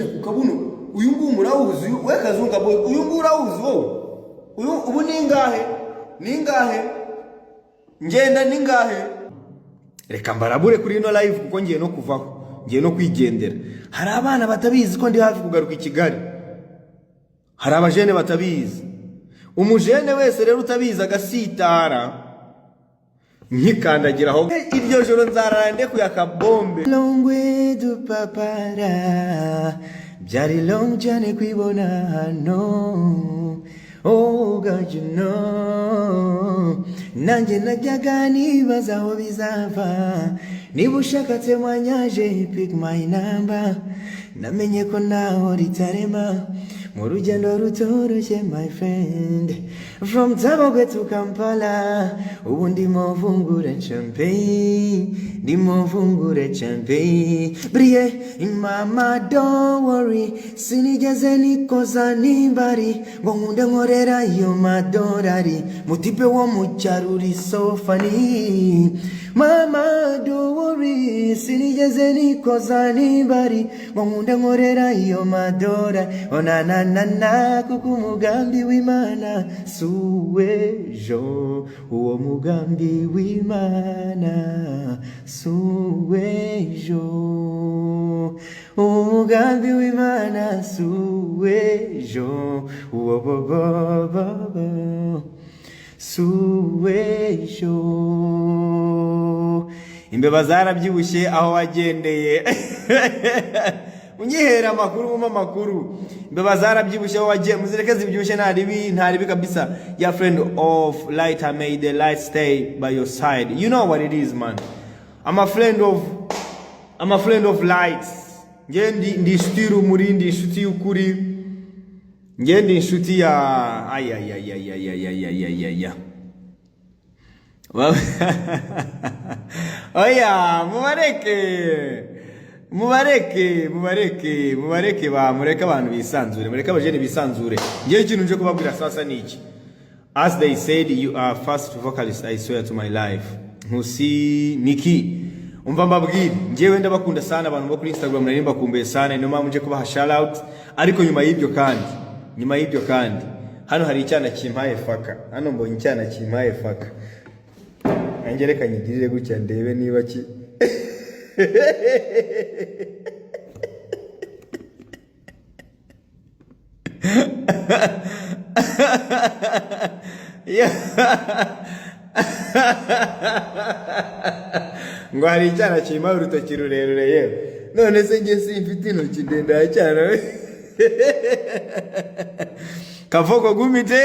Nkubita ku kabuno. Uyu nguyu murawuzi? Uyu we Kazunga Boy, uyu nguyu urawuzi wowe? Uyu ubu ni ingahe? Ni ingahe? Ngenda ni ingahe? Reka mbarabure kuri ino live, kuko ngiye no kuvaho, ngiye no kwigendera. Hari abana batabizi ko ndi hafi kugaruka i Kigali. Hari abajene batabizi. Umujene wese rero utabizi agasitara nkikandagiraho, iryo joro nzarara ndekuye akabombe. Longwe dupapara byari long cyane kwibona hano. Oh God, you know, nanjye najyaga nibaza aho bizava. Niba ushaka témoignage, pick my number. Namenye ko ntaho ritarema mu rugendo rutoroshye, my friend, from Tabagwe to Kampala. Ubu ndimo mvungura champagne, ndimo mvungura champagne briye. Mama, don't worry, sinigeze nikoza nimbari ngo nkunde nkorera iyo madorari. Mutipe wo mu cyaro uri so funny. Mama, don't worry, sinigeze nikoza nimbari ngo nkunde nkorera iyo madorari. Oh na na na na, kuko umugambi w'Imana si uw'ejo, uwo mugambi w'Imana si uw'ejo, umugambi w'Imana si uw'ejo, uwo bo bo bo bo si uw'ejo. Imbeba zarabyibushye aho wagendeye. Unyihera amakuru, mumpe amakuru. Imbeba zarabyibushye aho wagiye. Muzireke zibyibushye, nta ribi, nta ribi kabisa. Ya friend of light, may the light stay by your side. You know what it is, man. I'm a friend of light. Nge ndi inshuti y'urumuri, ndi inshuti y'ukuri, nge ndi inshuti ya ayayayayayayayayaya. Oya, mubareke, mubareke, mubareke, mubareke, ba mureke abantu bisanzure, mureke abajene bisanzure. Ngewe ikintu nje kubabwira sasa ni iki: as they said, you are first vocalist, I swear to my life. Nkusi Niki, umva mbabwire, ngewe ndabakunda sana abantu bo kuri Instagram, nari mbakumbuye sana, niyo mpamvu nje kubaha shout out. Ariko nyuma y'ibyo kandi, nyuma y'ibyo kandi, hano hari icyana kimpaye faka. Hano mbonye icyana kimpaye faka. Nanjye reka nyigirire gutya ndebe niba ki ngo hari icyana kimpaye urutoki rurerure. Yewe, none se njye simfite intoki ndende ya cyana we? Kavoko gumite,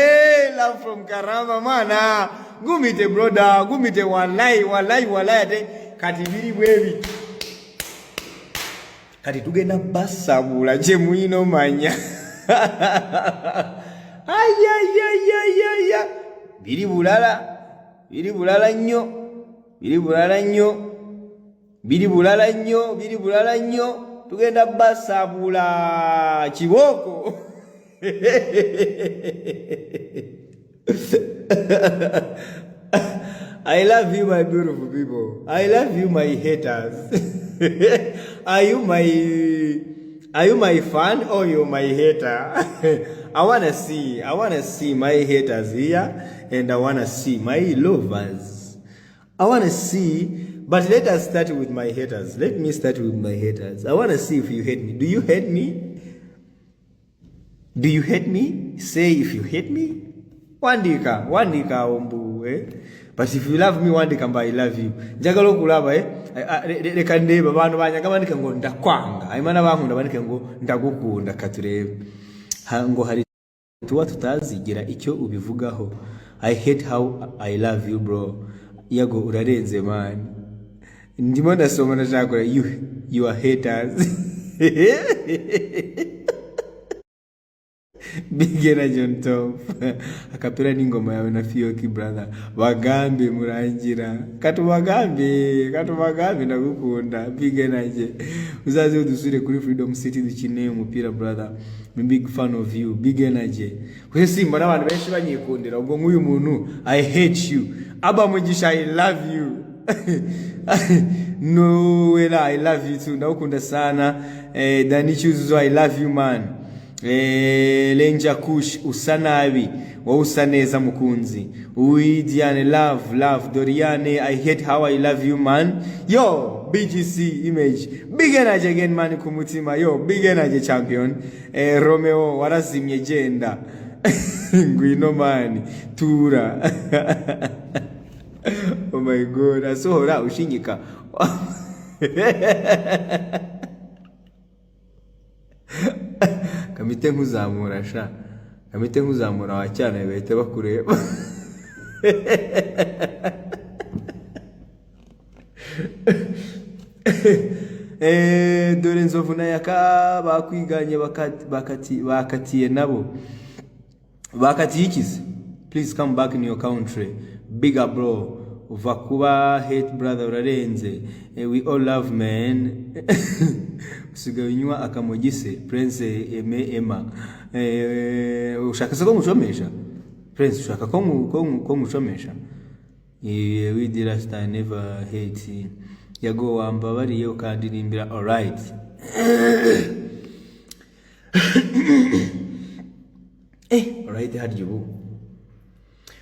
love from Karama mwana. Gumite brother, gumite, wallahi, wallahi, wallahi. Ate kati biri bwebi, kati tugenda basabula kye muyina omanya. Ayayayayaya, biri bulala, biri bulala nnyo, biri bulala nnyo, biri bulala nnyo, biri bulala nnyo. Tugenda basabula kibooko. I love you, my beautiful people. I love you, my haters. Are you my fan or you my hater? I wanna see. I wanna see my haters here, and I wanna see my lovers. I wanna see, but let us start with my haters. Let me start with my haters. I wanna see if you hate me. Do you hate me? Do you hate me? Say if you hate me. Wandika, wandika ombu, eh? But if you love me, wandika mba "I love you." Njagala okulaba, eh? Leka ndeba abantu banyaga bandika ngo "ndakwanga", hanyuma n'abankunda bandika ngo "ndagukunda". Katurebe. Ngo hari tuba tutazigira icyo ubivugaho. I hate how I love you, bro. Yago urarenze, man. Ndimo ndasoma, ndashaka you are haters. Big Energy on top. Akapera n'ingoma yawe na Fiyoki, brother. Bagambe murangira. Katubagambe, katubagambe, ndagukunda. Big Energy. Uzaze udusure kuri Freedom City dukine umupira, brother. I'm a big fan of you. Big Energy. Kwe simba n'abantu benshi banyikundira. Ubwo nk'uyu muntu, I hate you. Aba Mugisha, I love you. Noela, I love you too, ndagukunda sana. Dani Cyuzuzo, I love you, man. Lenja Kush, usa nabi wowe, usa neza mukunzi. Uwidiane, love, love. Doriane, I hate how I love you, man. Yo, BGC image, big energy again, man, ku mutima. Yo, big energy, champion. Romeo, warazimye, genda, ngwino man, tura. Oh my God, asohora ushinyika. Kamite nkuzamura sha, kamite nkuzamura wa cyane, bahita bakureba. Dore Nzovu na Yaka bakwiganye, bakatiye nabo bakatiye ikize. Please come back in your country, bigger bro. Uva kuba hate, brother, urarenze. We all love, man. Usigaye unywa akamogi se, Prince Eme Emma? Ushaka se ko ngucomesha, Prince? Ushaka ko ngucomesha? We the last I never hate. Yago, wambabariye ukandirimbira? Alright. Alright, harya ubu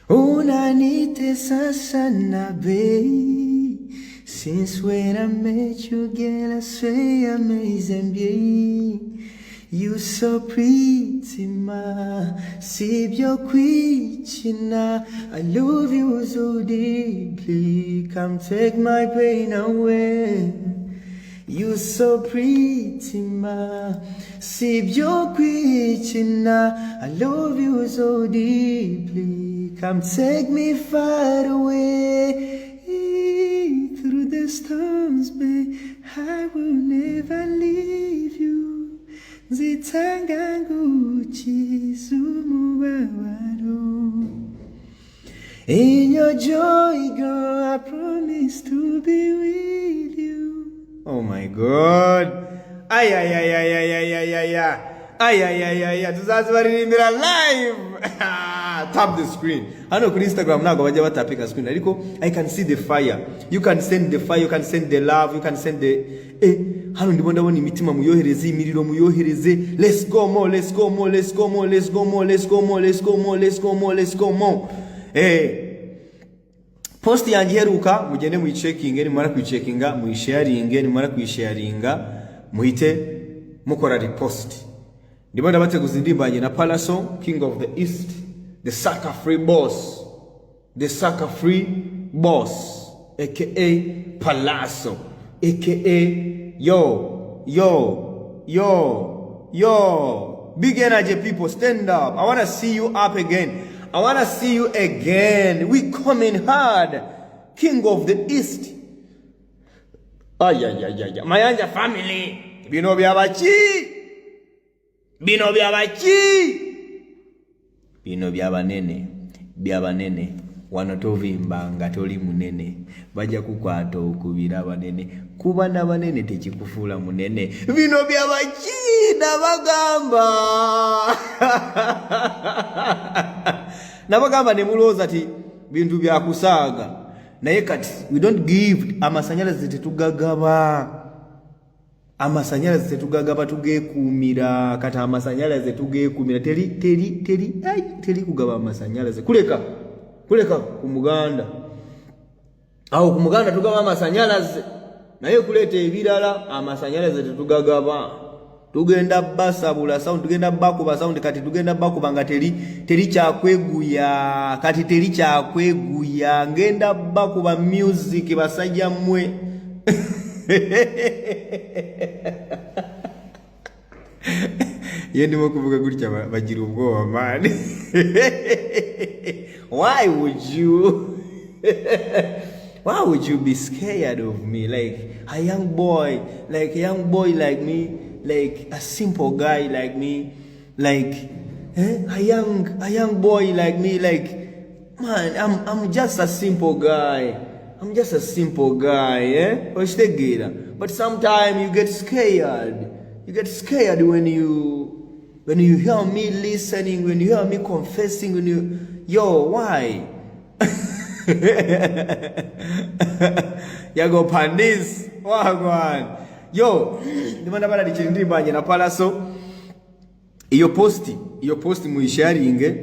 unanitesa sana, babe. Since when I met you, girl, I say amazing, babe. You so pretty, ma, sibyo kwikina. I love you so deeply. Come take my pain away. You so pretty, ma, sibyo kwikina. I love you so deeply. Come take me far away. Through the storms, babe, I will never leave you. Nzitanga ngukiza umubabaro. In your joy, girl, I promise to be with you. Oh my God. Ay, ay, ay, ay, ay, ay, ay, ay, ay. Ay, ay, ay, ay, ay. Tuzazibaririmbira live. Tap the screen. Hano kuri Instagram ntabwo bajya batapika screen, ariko I can see the fire. You can send the fire, you can send the love, you can send the hano ndimo ndabona imitima, muyohereze, imiriro muyohereze. Let's go more, let's go more, let's go more, let's go more, let's go more, let's go more, let's go more, let's go more. Post yanjye iheruka mugende muyicekinge, nimara kuyicekinga muyisharinge, nimara kuyisharinga muhite mukora repost. Ndimo ndabateguza indirimbo yanjye na Palaso, King of the East, the Sucker Free Boss, the Sucker Free Boss, aka Palaso, aka yo yo yo yo. Big energy, people, stand up. I wanna see you up again. I wanna see you again. We coming hard. King of the East. Ayayayaya, Mayanja family, bino byabaki? Bino byabaki? Bino byabanene, byabanene. Wano tovimba nga toli munene, bajja kukwata okubira banene. Kuba n'abanene tekikufuula munene. Bino byabaki? Nabagamba, nabagamba ne mulowooza ti bintu byakusaaga, naye kati we don't give. Amasanyalaze tetugagaba, amasanyalaze tetugagaba, tugeekuumira. Kati amasanyalaze tugeekuumira, teri teri teri, ai, teri kugaba amasanyalaze. Kuleka kuleka ku muganda awo, ku muganda tugaba amasanyalaze, naye kuleeta ebirala amasanyalaze tetugagaba. Tugenda basabula sound, tugenda bakuba sound. Kati tugenda bakuba nga teri teri kyakweguya, kati teri kyakweguya. Ngenda bakuba music, basajja mmwe. Iyo ndimo kuvuga gutya bagira ubwoba, man. Why would you be scared of me, like a young boy, like a young boy like me, like a simple guy like me, like a young boy like me? Like, man, I'm just a simple guy. I'm just a simple guy, eh? Okitegeera? But sometimes you get scared. You get scared when you hear me listening, when you hear me confessing, when you, yo, why? Yago Pon This, wagwan. Yo, ndimo ndabararikira indirimbo yanjye na Palaso. Iyo post muyisharinge,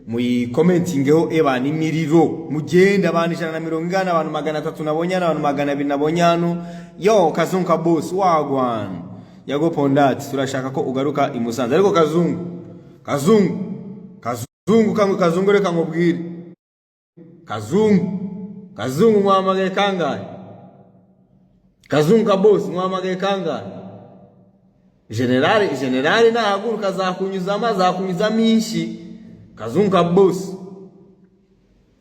muyikomentingeho, ebana imiriro mugende. Abantu 140, abantu 300 nabonye hano, abantu 200 nabonye hano. Yo, Kazungu ka boss, wagwan. Yago Pon Dat, turashaka ko ugaruka i Musanze. Ariko Kazungu, Kazungu, Kazungu, Kazungu, reka nkubwire. Kazungu, Kazungu, mwamagaye kangahe? Kazungu ka boss, mwamagaye kangahe? Generali, generali nahaguruka azakunyuzamo, azakunyuzamo inshyi. Kazungu ka boss,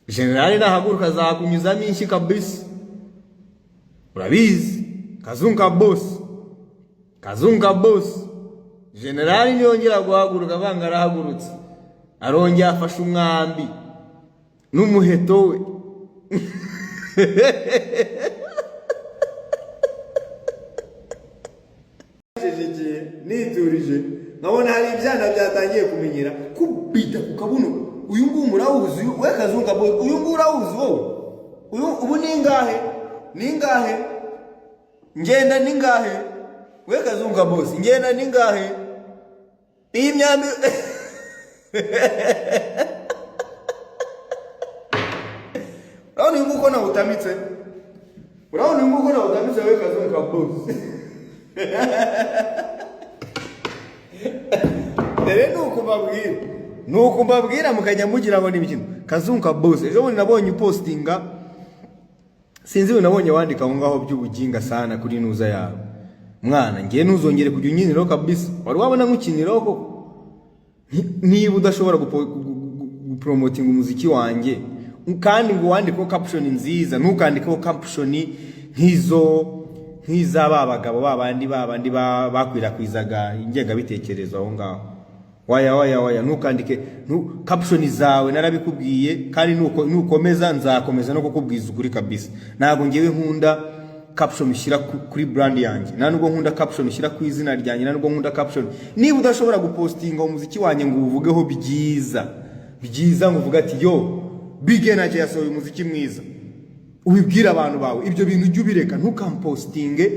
generali nahaguruka azakunyuzamo inshyi kabisa, urabizi. Kazungu ka boss, Kazungu ka boss, generali niyongera guhaguruka, avanga arahagurutse, arongera afashe umwambi n'umuheto we. Cecekeye, niturije, nkabona hari ibyana byatangiye kumenyera kubita ku kabuno. Uyu nguyu murawuzi? Uyu we Kazungu, uyu nguyu urawuzi wowe? Uyu ubu ni ingahe? Ni ingahe? Ngenda ni ingahe? We Kazungu boss, ngenda ni ingahe iyi myambi? Urabona uyu nguyu uko nawutamitse? Urabona uyu nguyu uko nawutamitse, we Kazungu boss? Dore ni uku mbabwira mukajya mugira ngo ni imikino. Kazungu boss, ejo bundi nabonye upostinga, sinzi ibintu nabonye wandika aho ngaho by'ubuginga sana kuri nuza yawe. Mwana, ngiye ntuzongere kujya unkiniraho kabisa. Wari wabona nkukiniraho koko? Niba udashobora gupromotinga umuziki wanjye kandi ngo wandikeho caption nziza, ntukandikeho caption nk'izo, nk'iza ba bagabo ba bandi bakwirakwizaga ingengabitekerezo aho ngaho. Waya, waya, waya, ntukandike caption zawe. Narabikubwiye kandi nukomeza nzakomeza no kukubwiza ukuri kabisa. Ntabwo ngewe nkunda caption ushyira kuri brand yanjye, nta nubwo nkunda caption ushyira ku izina ryanjye, nta nubwo nkunda caption. Niba udashobora gupostinga umuziki wanjye ngo uwuvugeho byiza byiza, ngo uvuge ati: "Yo, Big Energy yasohoye umuziki mwiza," ubibwire abantu bawe, ibyo bintu ujye ubireka. Ntukampostinge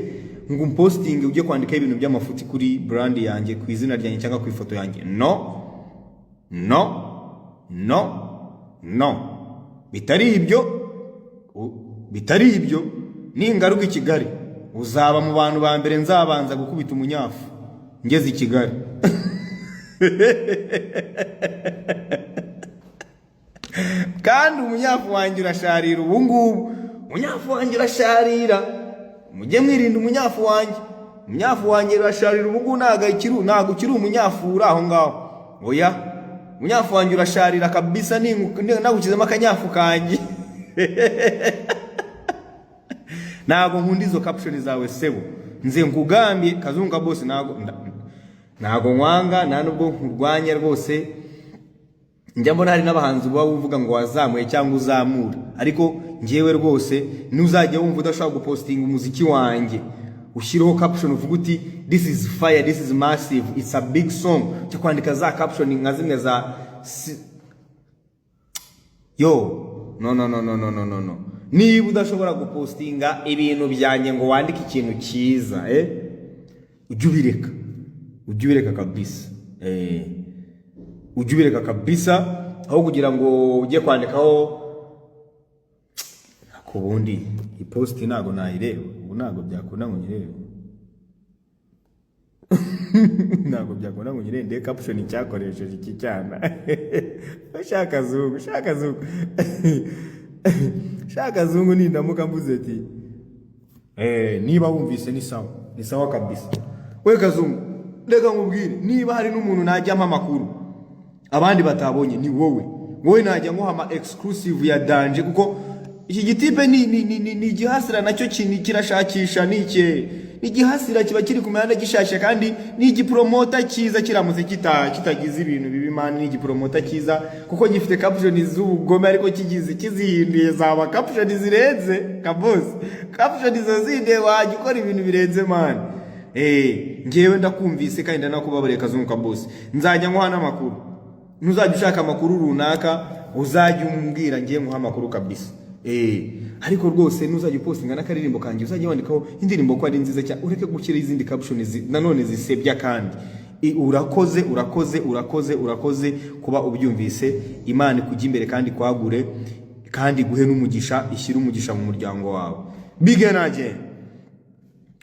ngo umpostinge ujye kwandikaho ibintu by'amafuti kuri brand yanjye, ku izina ryanjye cyangwa ku ifoto yanjye. No, no, no, no. Bitari ibyo, ningaruka i Kigali uzaba mu bantu ba mbere nzabanza gukubita umunyafu ngeze i Kigali. Kandi umunyafu wanjye urasharira ubu ngubu, umunyafu wanjye urasharira. Mujye mwirinda umunyafu wanjye, umunyafu wanjye urasharira ubu ngubu. Ntabwo ukiri umunyafu uri aho ngaho, oya. Umunyafu wanjye urasharira kabisa, nagushyizemo akanyafu kanjye. Ntabwo nkunda izo caption zawe sebo. Nze nkugambye, Kazungu boss, ntabwo nkwanga, nta nubwo nkurwanya rwose. Njya mbona hari n'abahanzi uba uvuga ngo wazamuye cyangwa uzamura, ariko ngewe rwose nuzajya wumva udashobora gupostinga umuziki wanjye, ushyireho caption uvuga uti: "This is fire, this is massive, it's a big song," cyo kwandika za caption nka zimwe za yo, no, no, no, no, no, no, no, no. Niba udashobora gupostinga ibintu byanjye ngo wandike ikintu cyiza, ujye ubireka, ujye ubireka kabisa, ujye ubireka kabisa, aho kugira ngo ujye kwandikaho. Ku bundi iyi post ntabwo nayireba ubu, ntabwo byakunda ngo nyirebe, ntabwo byakunda ngo nyirebe. Ndebe caption cyakoresheje iki cyana. Shaka zungu, shaka zungu, shaka zungu. Nindamuka mvuze ati niba wumvise ni sawa, ni sawa kabisa. We Kazungu, reka nkubwire, niba hari n'umuntu najya ampa amakuru abandi batabonye ni wowe. Wowe najya nkuha ama exclusive ya danger, kuko iki gitipe ni igihasira nacyo kirashakisha, ni iki, ni igihasira kiba kiri ku mihanda gishasha, kandi ni igipromota cyiza kiramutse kitagize ibintu bibi. Man, ni igipromota cyiza kuko gifite caption z'ubugome, ariko kigize kizihinduye zaba caption zirenze kabosi. Caption zo zihinduye wajya ukora ibintu birenze, man. Ngewe ndakumvise kandi ndanakubabariye, Kazungu kabosi. Nzajya nkuha n'amakuru. Ntuzajya ushaka amakuru runaka, uzajya umbwira ngiye nkuha amakuru kabisa. Ariko rwose nuzajya upostinga n'akaririmbo kanjye, uzajya wandikaho indirimbo ko ari nziza cyane, ureke gushyiraho izindi caption nanone zisebya. Kandi urakoze, urakoze, urakoze, urakoze kuba ubyumvise. Imana ikujya imbere kandi kwagure kandi iguhe n'umugisha, ishyire umugisha mu muryango wawe. Big energy,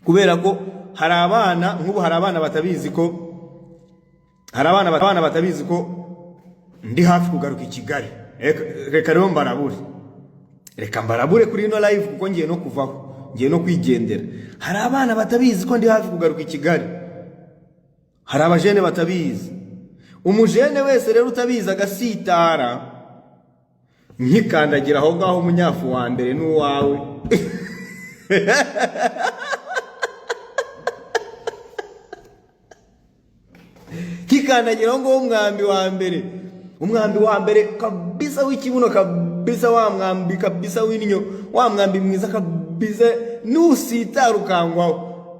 kubera ko hari abana nk'ubu, hari abana batabizi ko hari abana batabizi ko ndi hafi kugaruka i Kigali. Reka rero mbarabure, reka mbarabure kuri ino live, kuko ngiye no kuvaho, ngiye no kwigendera. Hari abana batabizi ko ndi hafi kugaruka i Kigali, hari abajene batabizi. Umujene wese rero utabizi agasitara, nkikandagira aho ngaho, umunyafu wa mbere ni uwawe. Kikandagira aho ngaho, umwambi wa mbere, umwambi wa mbere kabisa w'ikibuno kabisa, wa mwambi kabisa w'indyo, wa mwambi mwiza kabisa, nusitara ukangwaho,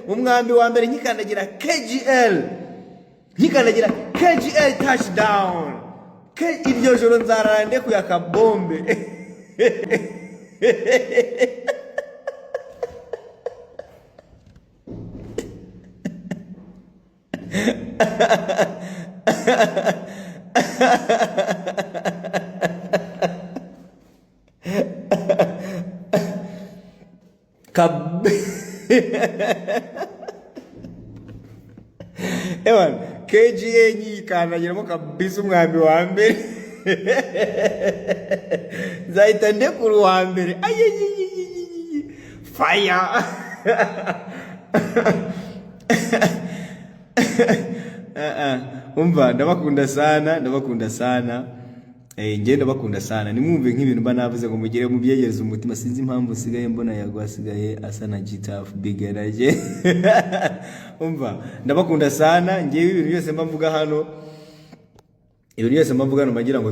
umwambi wa mbere, nkikandagira KGL, nkikandagira KGL touchdown, iryo joro nzarara ndekuye akabombe. Ewan, KGA nyikandagiramo kabisa, umwambi wa mbere nzahita ndekura uwa mbere. Ayiyiyiyiyi, fire! Umva, ndabakunda sana, ndabakunda sana. Njye ndabakunda sana. Nimwumve nk'ibintu mba navuze ngo mugire mubyegereze umutima. Sinzi impamvu nsigaye mbona Yago asigaye asa na Gitaf. Big energy. Umva, ndabakunda sana. Ngewe ibintu byose mba mvuga hano, ibintu byose mba mvuga hano, mbagira ngo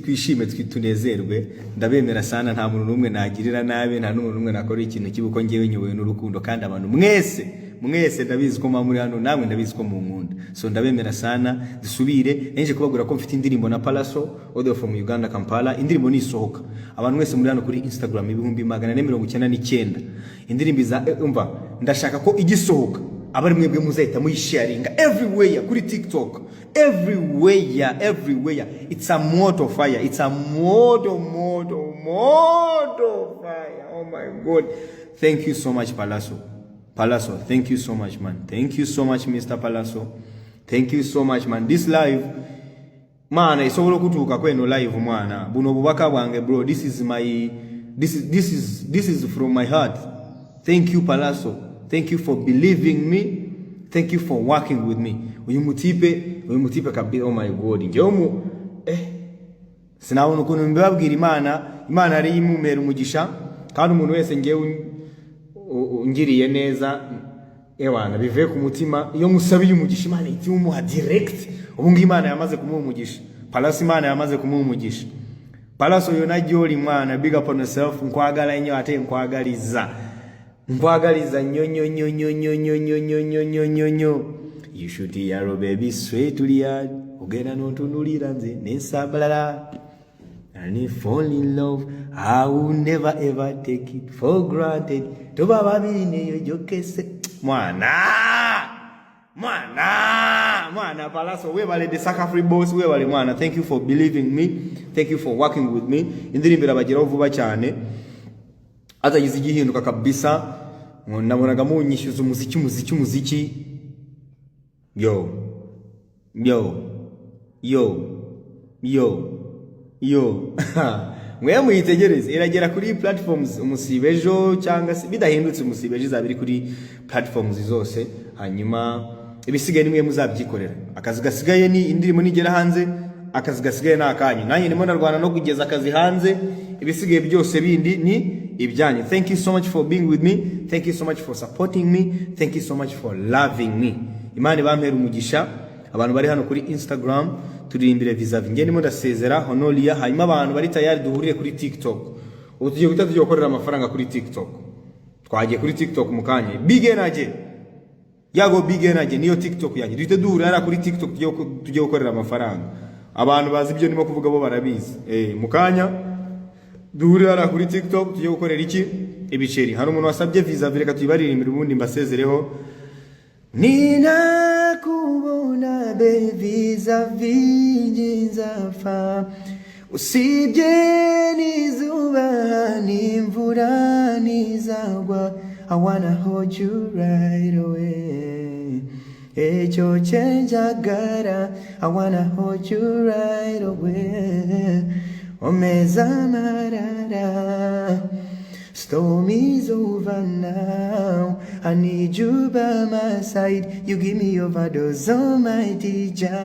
twishime, tunezerwe. Ndabemera sana. Nta muntu n'umwe nagirira nabi, nta n'umuntu n'umwe nakora ikintu kibi, uko ngewe nyobowe n'urukundo. Kandi abantu mwese, mwese ndabizi ko muba muri hano, namwe ndabizi ko munkunda, so ndabemera sana. Dusubire nje kubabwira ko mfite indirimbo na Palaso all the way from Uganda, Kampala. Indirimbo nisohoka, abantu mwese muri hano kuri Instagram, 499,000, indirimbo iza umva, ndashaka ko igisohoka aba ari mwebwe muzahita muyisharinga everywhere, kuri TikTok, everywhere, everywhere. It's a moto fire, it's a moto, moto, moto fire. Oh my God, thank you so much, Palaso. Palaso, thank you so much, man. Thank you so much, Mr Palaso. Thank you so much, man. This live, mwana, isobola okutuuka kweno live, mwana. Buno obubaka bwange, bro. This is my this is this is this is from my heart. Thank you, Palaso. Thank you for believing me, thank you for working with me. Uyu mutipe, uyu mutipe kabisa, oh my God, njyewe mu sinabona ukuntu mbibabwira. Imana, Imana yari imumera umugisha. Kandi umuntu wese ngewe ungiriye neza, ewana, bivuye ku mutima, iyo musabiye umugisha, Imana ihita iwumuha direct. Ubu ngubu Imana yamaze kumuha umugisha Palaso, Imana yamaze kumuha umugisha Palaso. Yona gyoli, mwana, big up on yourself. Nkwagala nnyo, ate nkwagaliza, nkwagaliza nnyo nnyo nnyo nnyo nnyo nnyo nnyo nnyo nnyo nnyo nnyo nnyo. You shoot arrow, baby, straight to the heart. Ogenda n'ontunulira nze nensabalala and if fall in love, I will never ever take it for granted. Tuba babiri neyo jokese. Mwana, mwana, mwana, Palaso, webale, the Saka Free Boss, webale, mwana. Thank you for believing me. Thank you for working with me. Indirimbo irabageraho vuba cyane. Hatagize igihinduka kabisa. Nabonaga munyishyuza umuziki, umuziki, umuziki. Yo, yo, yo, yo, yo. Mwe muyitegereze, iragera kuri platforms umusibe ejo, cyangwa se bidahindutse umusibe ejo izaba iri kuri platforms zose. Hanyuma ibisigaye nimwe muzabyikorera. Akazi gasigaye ni indirimbo nigera hanze, akazi gasigaye ni akanyu. Nanjye ndimo ndarwana no kugeza akazi hanze, ibisigaye byose bindi ni ibyanyu. Thank you so much for being with me, thank you so much for supporting me, thank you so much for loving me. Imana ibampera umugisha. Abantu bari hano kuri Instagram, turirimbire Vis-a-vis. Njye ndimo ndasezera honoria. Hanyuma abantu bari tayari, duhurire kuri TikTok. Ubu tugiye guhita tugiye gukorera amafaranga kuri TikTok. Twagiye kuri TikTok mu kanya. Big energy, Yago Big Energy niyo TikTok yanjye. Duhite duhurira hariya kuri TikTok, tugiye gukorera amafaranga. Abantu bazi ibyo ndimo kuvuga bo barabizi. Mu kanya duhurire hariya kuri TikTok, tujye gukorera iki? Ibiceri. Hari umuntu wasabye Vis-a-Vis, reka tuyibaririmbire ubundi mbasezereho. Ninakubona be vis-a-vis, nzapfa. Usibye n'izuba n'imvura nizagwa, I wanna hold you right away. Ecyo cyenjagara, I wanna hold you right away. Omeza amarara. Storm is over now. I need you by my side. You give me overdose, Almighty Jah.